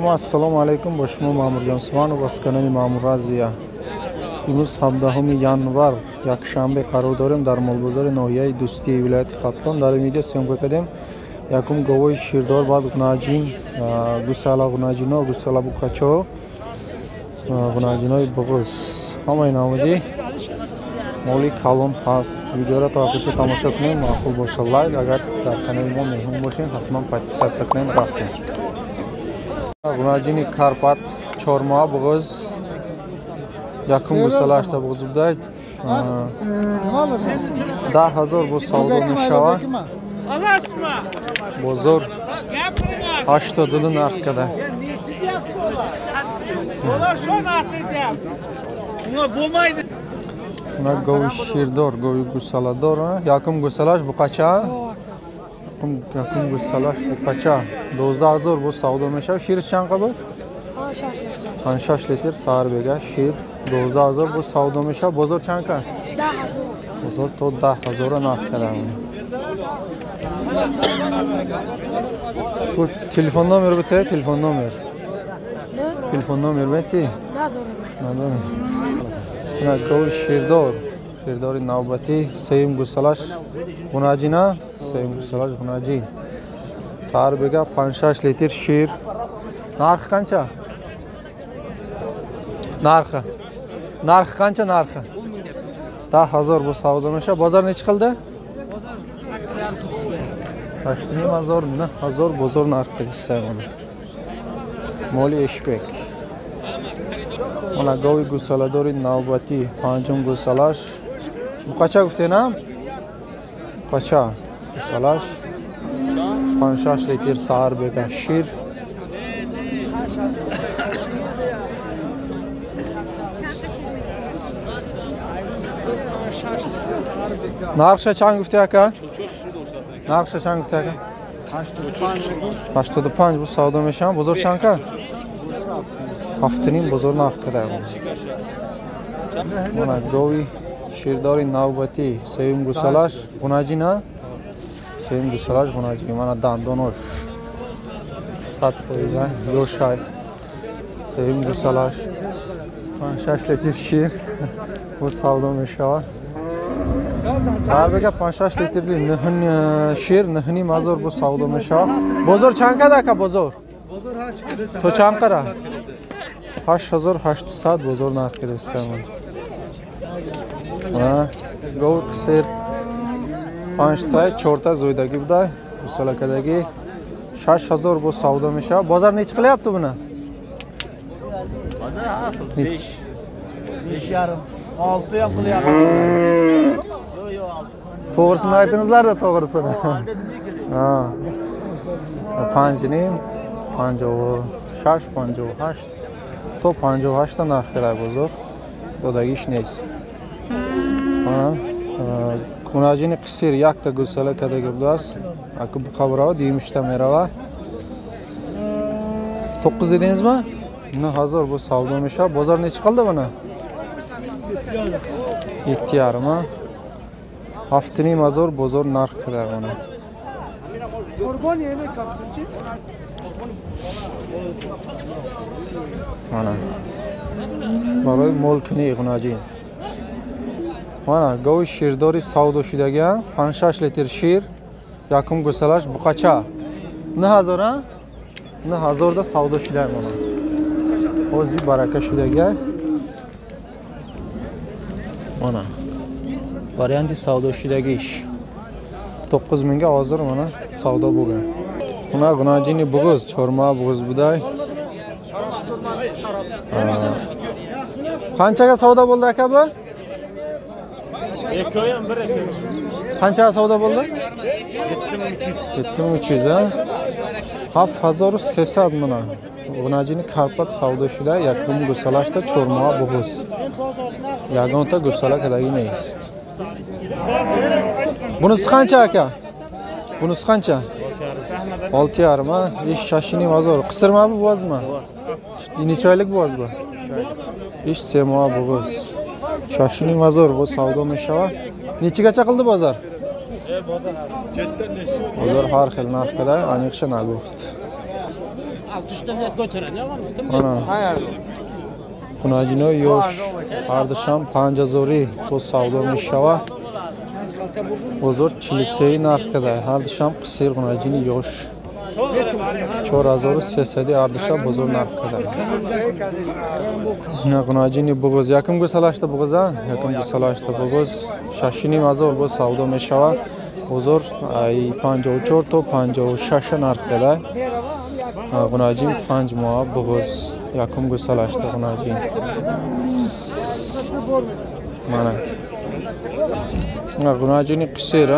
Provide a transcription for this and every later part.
Ассалому алайкум, бо шумо Маъмурҷон Суванов аз канали Маъмур Азия. Имрӯз 17 январ, якшанбе қарор дорем дар молбозори ноҳияи Дӯстии вилояти Хатлон. Дар ин видео съёмка кардем якум говои ширдор, баъд ғунаҷин, гусала ғунаҷино, гусала буқачо, ғунаҷинои буғуз. Ҳамаи намуди моли калон ҳаст. Видеоро то охирша тамошо кунем, маъқул боша лайк, агар дар канали мо меҳмон бошем, ҳатман подписаться кунем. Рафтем. Ғунаҷини Карпат 4 моҳа буғуз, якум гусалаашта буғуз буда, 10 000 бо савдо мешавад. Бозор 82 нарх када. Гови ширдор, гови гусаладор, якум гусалаш буқача, якум гусалаш буқача, 12 000 бо савдо мешавад. Шириш чанд буд? 5-6 литр саҳар бега шир, 12 000 бо савдо мешавад. Бозор чанд кард? Бозор то 10 000 нарх кардам. Телефон номер бите, телефон номер. Телефон номер бити? Надорам. Гови ширдор, ширдори навбатӣ, сеюм гусалаш ғунаҷина, сеюм гусалаш ғунаҷин. Саҳар бега 5-6 литр шир. Нарх қанча? Нархи? Нархи қанча нархи? 10 000 бо савдо мешавад. Бозор нечи қилди? 8,5 000, 9 000 бозор нарх кардиста. Моли эшбек. Мана гови гусаладори навбатӣ, панҷум гусалаш. Буқача гуфтена? Буқача гусалаш. 5-6 литр саҳар бега шир. Нархша чанд гуфти ака? Нархша чанд гуфти ака? 85 бу савдо мешавад. Бозор чанд кард? 7,5 бозор нарх кардам. Мана гови ширдори навбатӣ, сеюм гусалаш ғунаҷина, сеюм гусалаш ғунаҷи. Мана дандонош 100% ёшай. Сеюм гусалаш 5-6 литр шир бу савдо мешавад. Саҳар бега 5-6 литрли шир 9,5 000 бу савдо мешавад. Бозор чанд кард ака бозор? То чанд кара? 8800 бозор нарх кардиста. Гови қисир 5та, 4та зоидагӣ буда, гусалакадагӣ, 6000 бо савдо мешавад. Бозор нечи qilyapti buni? 5,5, 6 ham qilyapti. To'g'risini aytingizlar-da, to'g'risini. Ha. 5,5, 56, 58 то 58 нарх карда бозор. Додагиш нест. Мана кунаҷини қисир якта гусала кардага будааст. Аку буқа бирава, дуюмишта мерава. 9 dedingizmi? 9000 бо савдо мешавад. Бозор нечи qildi buni? 7,5, 7,5 000 бозор нарх карда mana. Qurbon yemi kapsülçi. Mana. Барои молкунии ғунаҷин. Мана гови ширдори савдо шудагиам, 5-6 литр шир, якум гусалаш буқача. 9000 а? 9000 да савдо шуда мана. Ози барака шудагиа. Мана. Варианти савдо шудагиш. 9000 га ҳозир мана савдо bo'lgan. Мана ғунаҷини буғуз, чормоҳа буғуз будай. Qanchaga savdo bo'ldi aka bu? Ikkovi ham bir aka. Qanchaga savdo bo'ldi? 7300. 7300 a? 7300 mana. Ғунаҷини Карпат савдо шуда, якум гусалашта чормоҳа буғуз. Ягонта гусала кадаги нест. Bunisi qancha aka? Bunisi qancha? 6,5 a? Ish 6,5 000. Qisirmi bu, bo'zmi? Necha oylik bo'z bu? Ish 3 moha bo'z. 6,5 000 bu savdo mешавад. Nechigacha qildi bozor? Бозор har xil narxda, aniqcha nagуфт. Мана қунаҷинои ёш ҳардушам 5000 бо савдо мешава. Бозор 43 нарх када. Ҳардушам қисир қунаҷини ёш. 4300 ҳардуша бозор нарх када. На қунаҷини буғуз якум гусалашта буғуза, якум гусалашта буғуз 6500 бо савдо мешава. Бозор 54 то 56 нарх када. Қунаҷин 5 моҳ буғуз якум гусалашта қунаҷин. Мана қунаҷини қисир,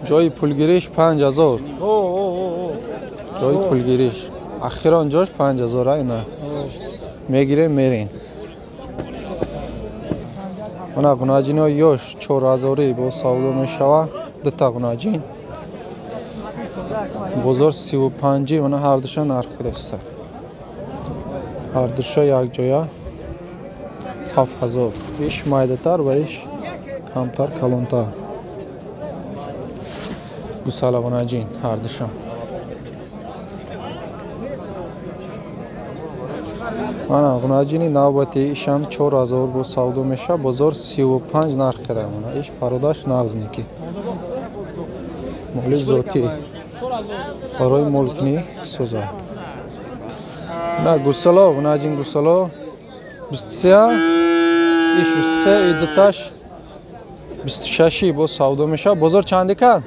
ҷои пулгириш 5000. Ҷои пулгириш ахирон ҷош 5000 ина мегирем мерем. Мана қунаҷинои ёш 4000 бо савдо мешава. Дута қунаҷин бозор 35 мана ҳардуша нарх кудаста. Ҳардуша якҷоя 7000. Иш майдатар ва иш камтар калонтар. Гусала қунаҷин ҳардуша. Мана қунаҷини навбати ишам 4000 бо савдо меша. Бозор 35 нарх када. Мана иш пародаш нағзники. Моли зотӣ барои молкини соза. На гусало қунаҷин гусало 23, иш 23, идуташ 26 бо савдо меша. Бозор чанди кард?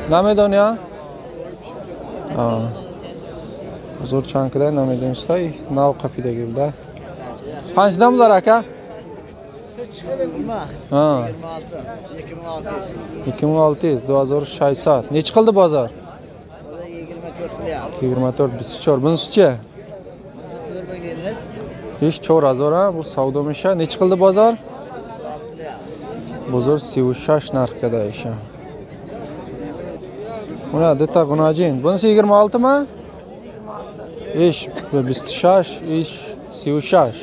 Намедони, а? Бозор чанд када намедониста, нав қапидаги буда. Панҷдан булар ака? 2600, 2600. Nechi qildi bozor? 24, 24. Bunisi-chi? Ish 4000 bu savdo mesha. Nechi qildi bozor? Bozor 36 narx kada isha. Buna duta qunajin. Bunisi 26 mi? Ish 26, ish 36.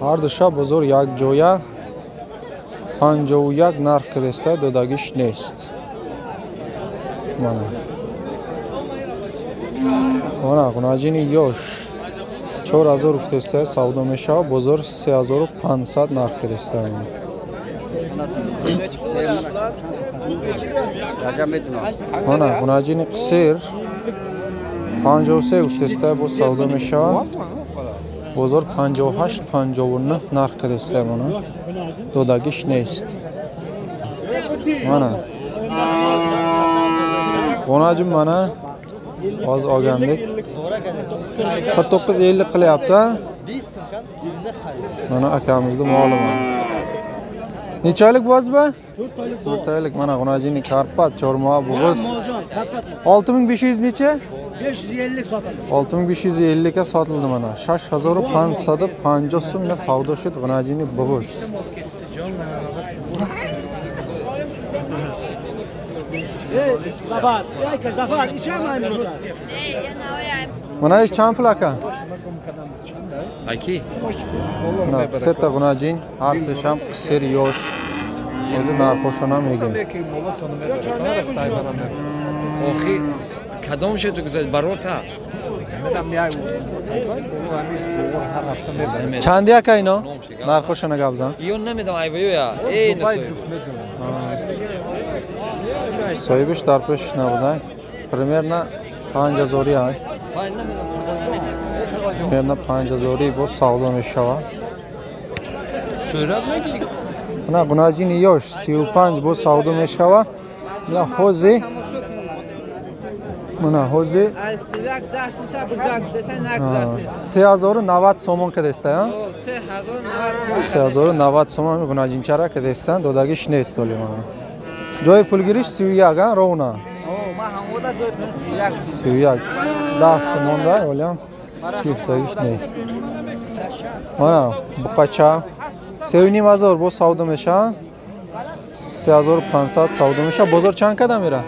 Ҳар душа бозор як ҷоя 51 нарх кадаста, додагиш нест. Мана. Мана қунаҷини ёш 4000 гуфтаста савдо мешава, бозор 3500 нарх кадаста. Мана қунаҷини қисир 53 гуфтаста бо савдо мешава. Бозор 58, 59 нарх кадаста. Мана додагиш нест. Мана қунаҷин мана hozir olgandik 49.50 qilyapti. Mana akamizni moli mana. Necha oylik bo'z bu? 4 oylik. Mana qunajini Karpat chormoa bo'g'iz. 6500 necha? 550 sotildi. 6550 ga sotildi mana. 6550 so'mga savdo shud qunajini bo'g'iz. Zafar, Zafar, ichamaymi? Mana ish chand pul aka? Aki. Mana seta qunajin, har sesham qisir yosh. O'zi narxoshini ham yegan. Охи, кадом шуд гузашт барота? Чанди ака ино? Нархошона гап зан. Ё намедонам айвоя. Эй, соҳибиш дар пешиш набуда. Примерно 5000 ай. Примерно 5000 боз савдо мешава. На гунаҷини ёш 35 боз савдо мешава. На ҳози мана ҳози 3090 сомон кадеста, 3090 сомон гунаҷинчара кадестан, додагиш нест оли мана. Ҷои пулгириш 31, ровна. 31. 10 сомон дар, олиам гирифтагиш нест. Мана буқача 3500 боз савдо мешава. 3500 савдо мешава. Бозор чанд када мера?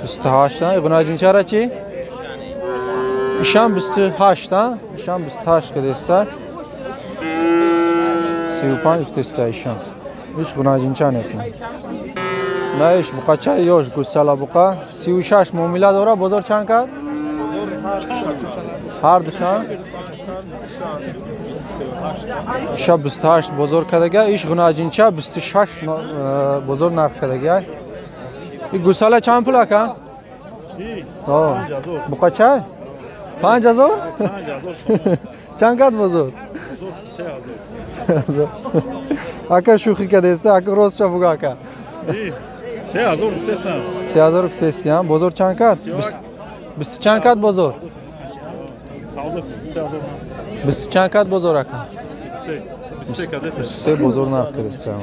28. Гунаҷинчара чи? Ишам 28, ишам 28 кадеста. 35 гуфтеста ишам. Иш гунаҷинча некин. Наиш буқачаи ёш гусала буқа 36 муомила дора. Бозор чанд кард? Ҳар душан иша 28 бозор кардага, иш ғунаҷинча 26 бозор нарх кардага. И гусала чанд пул ака? Буқачай 5000? Чанд кард бозор? 3000. Ака шӯхӣ кардеста, ака ростша буга ака. 3000 гуфтестам. 3000 гуфтестиам. Бозор чанд кард? Бисту чанд кард бозор? Бисту чанд кард бозор ака? 23 бозор нарх кардестам.